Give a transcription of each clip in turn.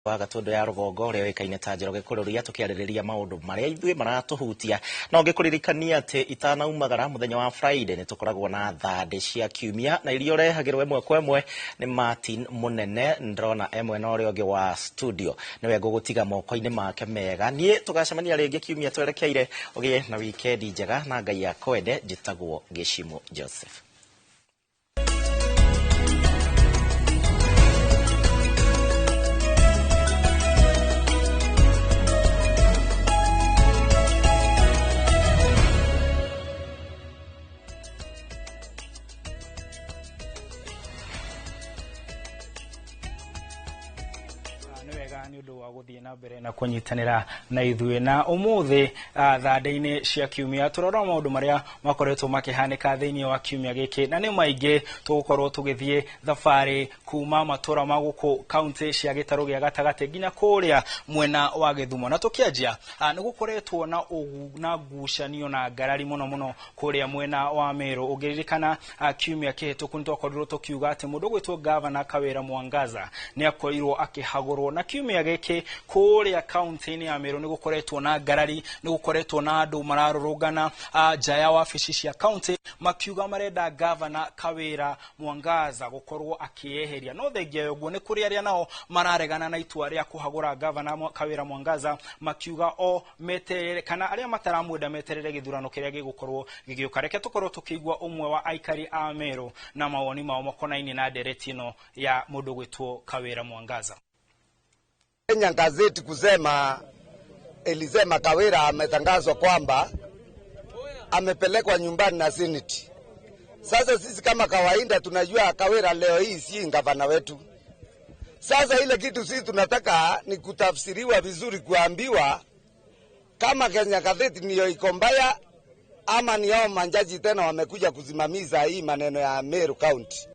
Wa Gatũndũ ya rũgongo ũrĩa ũĩkaine ta Njoroge Kũrũria, tũkĩarĩrĩria maũndũ marĩa ithuĩ maratũhutia. No ngĩkũririkania atĩ itanaumagara mũthenya wa Friday nĩ tũkoragwo na thandĩ cia kiumia, na iria ũrehagĩrwo ĩmwe kwa ĩmwe nĩ Martin Mũnene. Ndĩrona e mwena ũrĩa ũngĩ wa studio, nĩwe ngũgũtiga moko-inĩ make mega. Niĩ tũgacemania rĩngĩ kiumia twerekeire. Ũgĩe na wikendi njega na Ngai akwende. Njĩtagwo Gĩcimũ Joseph. Nĩ wega nĩ ũndũ wa gũthiĩ na mbere na kũnyitanĩra na ithuĩ. Na ũmũthĩ thandĩ-inĩ cia kiumia tũrora maũndũ marĩa makoretwo makĩhanĩka thĩinĩ wa kiumia gĩkĩ, na nĩ maingĩ. Tũgũkorwo tũgĩthiĩ thabarĩ kuma matũra ma gũkũ kaunti cia gĩtarũ gĩa gatagatĩ nginya kũrĩa mwena wa Gĩthumo. Na tũkĩanjia, nĩ gũkoretwo na ũgu, na ngucanio na ngarari mũno mũno kũrĩa mwena wa Meru. Ũngĩririkana, kiumia kĩhĩtũku nĩ twakorirwo tũkiuga atĩ mũndũ ũgwĩtwo Gavana Kawĩra Mwangaza nĩ akorirwo akĩhagũrwo. Na kiumia gĩkĩ kũrĩa kaunti-inĩ ya Meru nĩ gũkoretwo na ngarari, nĩ gũkoretwo na andũ mararũrũngana nja ya wabici cia kaunti makiuga marenda Gavana Kawĩra Mwangaza gũkorwo akĩyeheria. No thengia ya ũguo, nĩ kũrĩ arĩa nao mararegana na itua rĩa kũhagũra Gavana Kawĩra Mwangaza, makiuga o meterere, kana arĩa mataramwenda meterere gĩthurano kĩrĩa gĩgũkorwo gĩgĩũka. Reke tũkorwo tũkĩigua ũmwe wa aikari a Meru na mawoni mao makonainie na ndereti ĩno ya mũndũ gwĩtwo Kawĩra Mwangaza. Kenya gazeti kusema ilisema Kawira ametangazwa kwamba amepelekwa nyumbani na Senate. Sasa sisi kama kawaida tunajua Kawira leo hii si gavana wetu. Sasa ile kitu sisi tunataka ni kutafsiriwa vizuri, kuambiwa kama Kenya gazeti niyo iko mbaya ama ni hao majaji tena wamekuja kusimamiza hii maneno ya Meru County.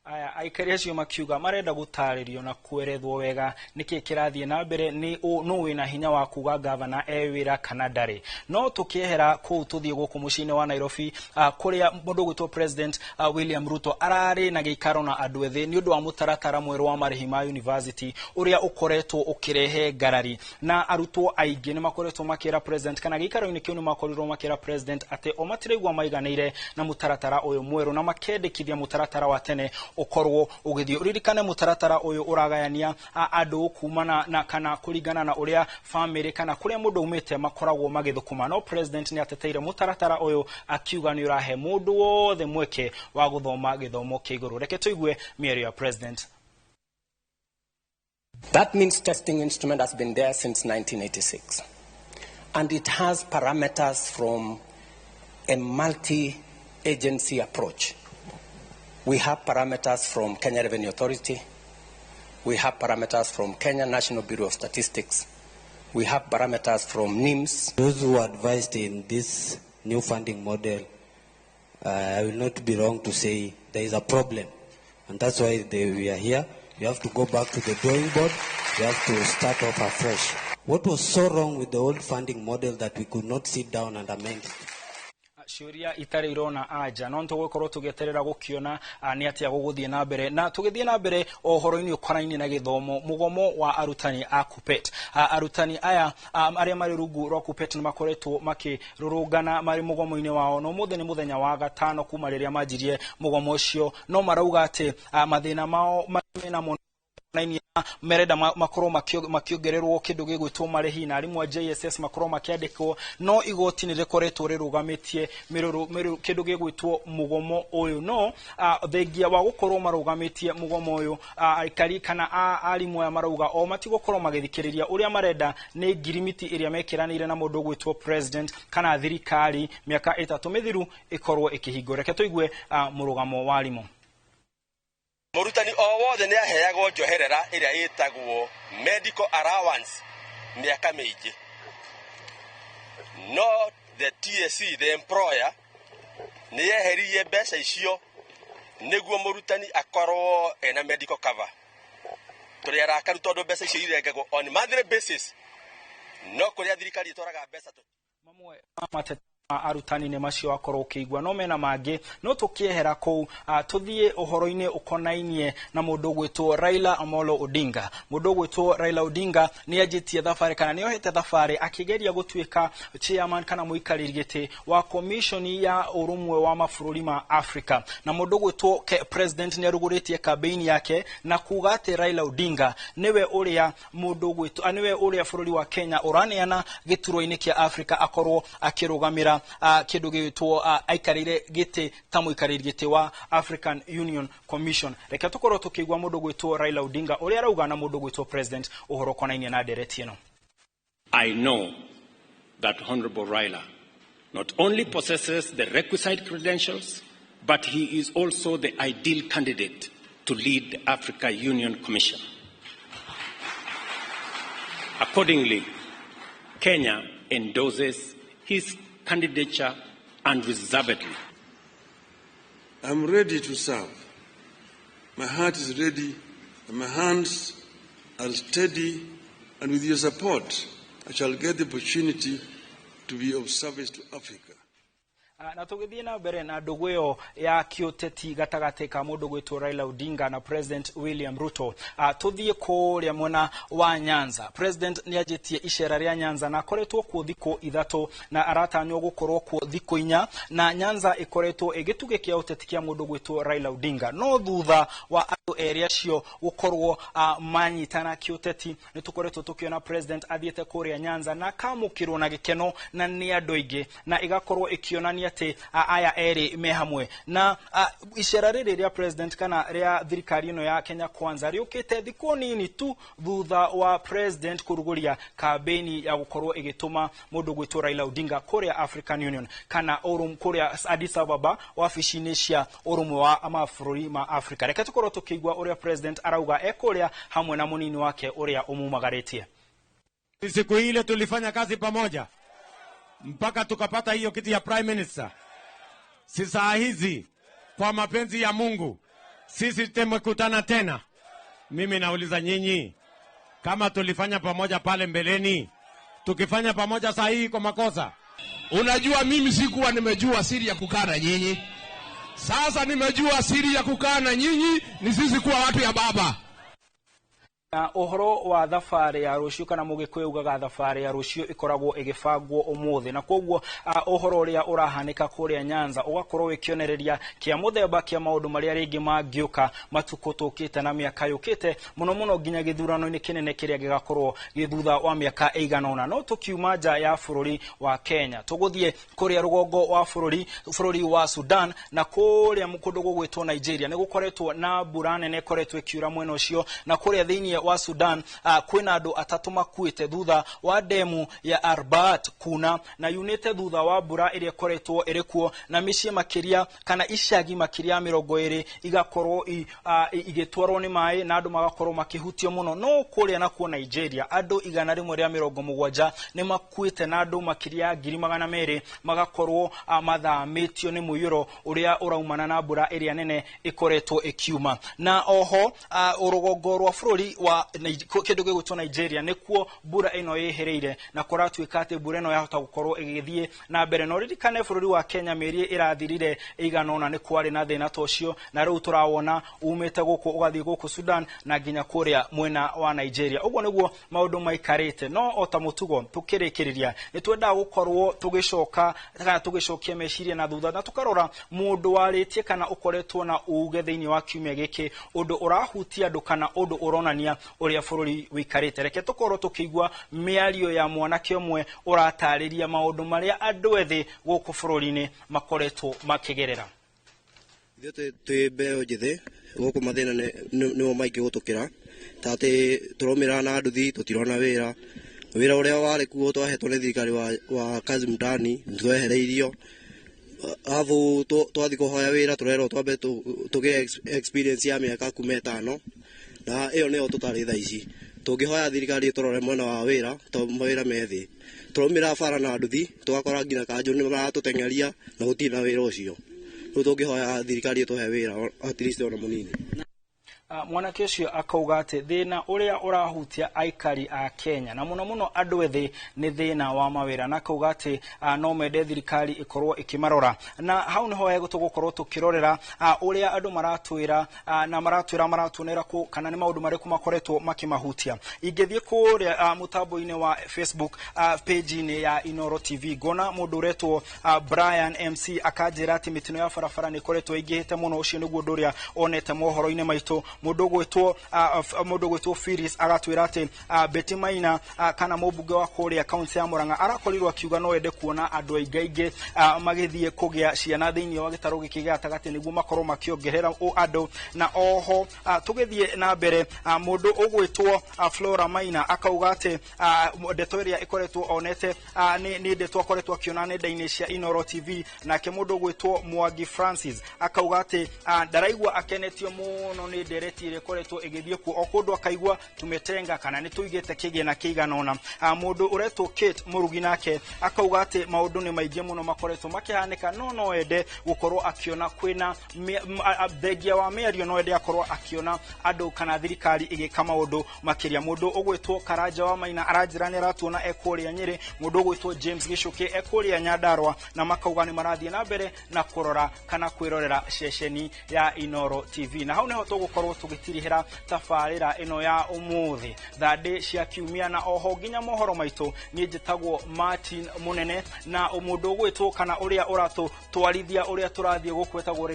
Aya aikari acio makiuga marenda gũtarĩrio na kwerethwo wega nĩkĩ kĩrathiĩ na mbere, nĩ nũ wĩna hinya wa kuga gavana e wĩra kana ndarĩ. No tũkĩehera kũu tũthiĩ gũkũ mũciĩ-inĩ wa Nairobi, kũrĩa mũndũ ũgwĩtwo President William Ruto ararĩ na gĩikaro na andũ ethĩ nĩ ũndũ wa mũtaratara mwerũ wa marĩhi ma university ũrĩa ũkoretwo ũkĩrehe ngarari, na arutwo aingĩ nĩ makoretwo makĩra president, kana gĩikaro-inĩ kĩu nĩ makorirwo makĩra president atĩ o matiraigua maiganĩire na mũtaratara ũyũ mwerũ, na makendekithia mũtaratara wa tene ũkorwo ũgĩthiĩ. Ũririkane mũtaratara ũyũ ũragayania andũ kumana na kana kũringana na ũrĩa famĩlĩ kana kũrĩa mũndũ aumĩte makoragwo magĩthũkũma. No president nĩ ateteire mũtaratara ũyũ akiuga nĩ ũrahe mũndũ wothe mweke wa gũthoma gĩthomo kĩa igũrũ. Reke tũigue mĩario ya president. That means testing instrument has been there since 1986. And it has parameters from a multi-agency approach. We have parameters from Kenya Revenue Authority. We have parameters from Kenya National Bureau of Statistics. We have parameters from NIMS. Those who advised in this new funding model, I will not be wrong to say there is a problem. And that's why we are here. We have to go back to the drawing board. We have to start off afresh. What was so wrong with the old funding model that we could not sit down and amend it? Ciũria itarĩ irona anja, no nĩtũgũkorwo tũgĩeterera gũkĩona nĩ atĩa gũgũthiĩ na mbere. Na tũgĩthiĩ na mbere o ũhoro-inĩ ũkonainie na gĩthomo, mũgomo wa arutani a KUPPET. Arutani aya arĩa marĩ rungu rwa KUPPET nĩ makoretwo makĩrũrũngana marĩ mũgomo-inĩ wao, na ũmũthĩ nĩ mũthenya wa gatano kuma rĩrĩa manjirie mũgomo ũcio. No marauga atĩ mathĩna mao mena merenda makorwo makĩongererwo kĩndũ gĩgwĩtwo marĩhi, na arimũ a JSS makorwo makĩandĩkwo. No igoti nĩ rĩkoretwo rĩrũgamĩtie kĩndũ gĩgwĩtwo mũgomo ũyũ. No thengia wa gũkorwo marũgamĩtie mũgomo ũyũ, aikari kana arimũ aya marauga o matigũkorwo magĩthikĩrĩria. Ũrĩa marenda nĩ ngirimiti ĩrĩa mekĩranĩire na mũndũ ũgwĩtwo president kana thirikari mĩaka 3 mĩthiru ĩkorwo ĩkĩhingwo. Reke tũigue mũrũgamo wa arimũ. Mũrutani o wothe nĩ aheagwo njoherera ĩrĩa ĩtagwo medical allowance mĩaka mĩingĩ, no the TSC, the employer, nĩ yeheririe mbeca icio nĩguo mũrutani akorwo ena medical cover. Tũrĩ arakaru tondũ mbeca icio irengagwo on monthly basis, no kũrĩa thirikari ĩtwaraga mbeca mamwe ma mateta. Arutani nĩ macio wakorwo ũkĩigua no mena mangĩ no tũkĩehera kũu, tũthiĩ ũhoro-inĩ ũkonainie na mũndũ ũgwĩtwo Raila Amolo Odinga. Mũndũ ũgwĩtwo Raila Odinga nĩ anjĩtie thabarĩ kana nĩ ohete thabarĩ akĩgeria gũtuĩka chairman kana mũikarĩri gĩtĩ wa commission ya ũrũmwe wa mabũrũri ma Africa, na mũndũ ũgwĩtwo president nĩ arugũrĩtie campaign yake na kuga atĩ Raila Odinga nĩwe ũrĩa mũndũ ũgwĩtwo nĩwe ũrĩa bũrũri wa Kenya ũraneana gĩturwa-inĩ kĩa Africa akorwo akĩrũgamĩra kĩndũ gĩgwĩtwo aikarĩire gĩtĩ ta mũikarĩri gĩtĩ wa African Union Commission. Reke tũkorwo tũkĩigua mũndũ ũgwĩtwo Raila Odinga ũrĩa arauga na mũndũ ũgwĩtwo president ũhoro ũkonainie na ndereti ĩno. I know that Honorable Raila not only possesses the requisite credentials, but he is also the ideal candidate to lead the Africa Union Commission. Accordingly, Kenya endorses his candidature unreservedly. I'm ready to serve. My heart is ready and my hands are steady, and with your support, I shall get the opportunity to be of service to Africa. Na tũgĩthiĩ na mbere na ndũgũ ĩyo ya kĩũteti gatagatĩ ka mũndũ gwĩtwo Raila Odinga na President William Ruto, tũthiĩ kũrĩa mwena wa Nyanza. President nĩ anjĩtie icera rĩa Nyanza na akoretwo kuo thikũ 3 na aratanywo gũkorwo kuo thikũ 4, na Nyanza ĩkoretwo ĩgĩtugĩ kĩa ũteti kĩa mũndũ gwĩtwo Raila Odinga. No thutha wa andũ erĩ acio gũkorwo manyitana kĩũteti, nĩ tũkoretwo tũkĩona President athiĩte kũrĩa Nyanza na akamũkĩrwo na gĩkeno na nĩ andũ aingĩ, na ĩgakorwo ĩkĩonania atĩ aya erĩ me hamwe. Na icera rĩrĩ rĩa president kana rĩa thirikari ĩno ya Kenya Kwanza rĩũkĩte thikũ nini tu thutha wa president kũrugũria kambĩini ya gũkorwo ĩgĩtũma mũndũ gwĩtwo Raila Odinga kũrĩa African Union kana kũrĩa Addis Ababa wabici-inĩ cia ũrũmwe wa mabũrũri ma Africa. Reke tũkorwo tũkĩigua ũrĩa president arauga e kũrĩa hamwe na mũnini wake ũrĩa ũmumagarĩtie. Siku ile tulifanya kazi pamoja mpaka tukapata hiyo kiti ya Prime Minister. Si saa hizi kwa mapenzi ya Mungu sisi tumekutana tena. Mimi nauliza nyinyi, kama tulifanya pamoja pale mbeleni, tukifanya pamoja saa hii kwa makosa? Unajua mimi sikuwa nimejua siri ya kukaa na nyinyi. Sasa nimejua siri ya kukaa na nyinyi ni sisi kuwa watu ya baba. Na ũhoro wa thabarĩ ya rũciũ kana mũgĩkũyũ ugaga thabarĩ ya rũciũ ĩkoragwo ĩgĩbangwo ũmũthĩ, na koguo ũhoro ũrĩa ũrahanĩka kũrĩa Nyanza ũgakorwo wĩ kĩonereria kĩa mũthemba kĩa maũndũ marĩa rĩngĩ mangĩũka matukũ tũkĩte na mĩaka yũkĩte, mũno mũno nginya gĩthurano-inĩ kĩnene kĩrĩa gĩgakorwo gĩ thutha wa mĩaka ĩigana ũna. No tũkiuma nja ya bũrũri wa Kenya tũgũthiĩ kũrĩa rũgongo wa bũrũri wa Sudan, na kũrĩa kũndũ gũgwĩtwo Nigeria nĩ gũkoretwo na mbura nene ĩkoretwo ĩkiura mwena ũcio, na kũrĩa thĩinĩ wa Sudan kwĩna andũ 3 makuĩte thutha wa demu ya Arbaat kuna, na yunĩte thutha wa mbura ĩrĩa ĩkoretwo ĩrĩ kuo, na mĩciĩ makĩria kana icagi makĩria 20 igakorwo igĩtwarwo nĩ maĩ na andũ magakorwo makĩhutio mũno. No kũrĩa nakuo Nigeria andũ 170 nĩ makuĩte na andũ makĩria 200,000 magakorwo mathamĩtio nĩ mũiyũro ũrĩa ũraumana na mbura ĩrĩa nene ĩkoretwo ĩkiuma. Na oho ũrũgongo rwa bũrũri wa kĩndũ gĩgwĩtwo Nigeria nĩkuo mbura ĩno ĩhĩrĩire, na kũratuĩka atĩ mbura ĩno yahota gũkorwo ĩgĩthiĩ na mbere. Na ũririkane bũrũri wa Kenya mĩeri ĩrathirire ĩigana ũna nĩ kwarĩ na thĩna ta ũcio, na rĩu tũrawona umĩte gũkũ ũgathiĩ gũkũ Sudan na nginya kũrĩa mwena wa Nigeria. Ũguo nĩguo maũndũ maikarĩte. No o ta mũtugo tũkĩrĩkĩrĩria nĩ twendaga gũkorwo tũgĩcoka kana tũgĩcokia meciria na thutha na tũkarora mũndũ warĩtie kana ũkoretwo na uge thĩinĩ wa kiumia gĩkĩ, ũndũ ũrahutia andũ kana ũndũ ũronania ũrĩa bũrũri wĩikarĩte. Reke tũkorwo tũkĩigua mĩario ya mwanake ũmwe ũratarĩria maũndũ marĩa andũ ethĩ gũkũ bũrũri-inĩ makoretwo makĩgerera. Ithuĩ twĩ mbeũ njĩthĩ gũkũ mathĩna nĩmo maingĩ gũtũkĩra, ta atĩ tũraumĩra na nduthi tũtirona wĩra. Wĩra ũrĩa warĩ kuo twahetwo nĩ thirikari wa kazi mtaani nĩtwehereirio. Arabu twathiĩ kũhoya wĩra tũrerwo twambe tũgĩe experience ya mĩaka kuma 5, na ĩyo nĩyo tũtarĩ thaa ici. Tũngĩhoya thirikari ĩtũrore mwena wa wĩra tondũ mawĩra me thĩ. Tũraumĩra bara na nduthi tũgakora nginya kanjũ nĩ maratũteng'eria na gũtirĩ na wĩra ũcio. Rĩu tũngĩhoya thirikari ĩtũhe wĩra at least ona mũnini. Mwanake ũcio akauga atĩ thĩna ũrĩa ũrahutia aikari a Kenya na mũno mũno andũ ethĩ nĩ thĩna wa mawĩra, na akauga atĩ no mende thirikari ĩkorwo ĩkĩmarora. Na hau nĩho hegũ tũgũkorwo tũkĩrorera ũrĩa andũ maratwĩra na maratwĩra maratuonera kũ kana nĩ maũndũ marĩkũ makoretwo makĩmahutia. Ingĩthiĩ kũrĩa mũtambo-inĩ wa Facebook, page-inĩ ya Inoro TV, ngona mũndũ ũretwo Brian MC akanjĩra atĩ mĩtino ya barabara nĩ ĩkoretwo ĩingĩhĩte mũno. Ũcio nĩguo ũndũ ũrĩa onete mohoro-inĩ maitũ. Mũndũ ũgwĩtwo Phyllis agatwĩra atĩ Betty Maina, kana mũmbunge wa kũrĩa kaunti ya Murang'a, arakorirwo akiuga no ende kuona andũ aingĩ aingĩ magĩthiĩ kũgĩa ciana thĩinĩ wa gĩtarũ gĩkĩ gĩa gatagatĩ nĩguo makorwo makĩongerera andũ. Na oho tũgĩthiĩ na mbere, mũndũ ũgwĩtwo Flora Maina akauga atĩ ndeto ĩrĩa ĩkoretwo onete nĩ ndeto akoretwo akiona nenda-inĩ cia Inoro TV. Nake mũndũ ũgwĩtwo Mwangi Francis akauga atĩ ndaraigua akenetio mũno nĩ ndereti ĩrĩa ĩkoretwo ĩgĩthiĩ kuo o kũndũ, akaigua tumetenga kana nĩ tũigĩte kĩgĩna kĩigana ũna. Mũndũ ũretwo Kate Mũrugi nake akauga atĩ maũndũ nĩ maingĩ mũno makoretwo makĩhanĩka, no no ende gũkorwo akiona kwĩna thengia wa mĩario, no ende akorwo akiona andũ kana thirikari ĩgĩka maũndũ makĩria. Mũndũ ũgwĩtwo Karanja wa Maina aranjĩra nĩ aratuona e kũrĩa Nyĩrĩ. Mũndũ ũgwĩtwo James Gĩcũkĩ e kũrĩa Nyandarua, na makauga nĩ marathiĩ na mbere na kũrora kana kwĩrorera ceceni ya Inoro TV. Na hau nĩho tũgũkorwo tũgĩtirihĩra tabarĩra ĩno ya ũmũthĩ, thandĩ cia kiumia, na oho nginya mohoro maitũ. Niĩ njĩtagwo Martin Mũnene, na mũndũ ũgwĩtwo kana ũrĩa ũratũtwarithia ũrĩa tũrathiĩ gũkũ etagwo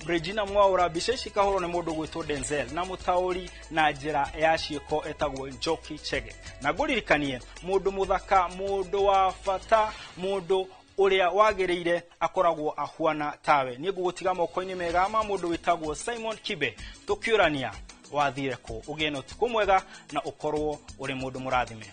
Regina Mwaũra. Mbica ici ikahũrwo nĩ mũndũ ũgwĩtwo Denzel, na mũtaũri na njĩra ya ciĩko etagwo Njoki Chege. Na ngũririkanie, mũndũ mũthaka, mũndũ wa bata, mũndũ ũrĩa wagĩrĩire akoragwo ahuana tawe. Niĩ ngũgũtiga moko-inĩ mega ma mũndũ wĩtagwo Simon Kibe, tũkĩũrania wathire kũ. Ũgĩe na ũtukũ mwega na ũkorwo ũrĩ mũndũ mũrathime.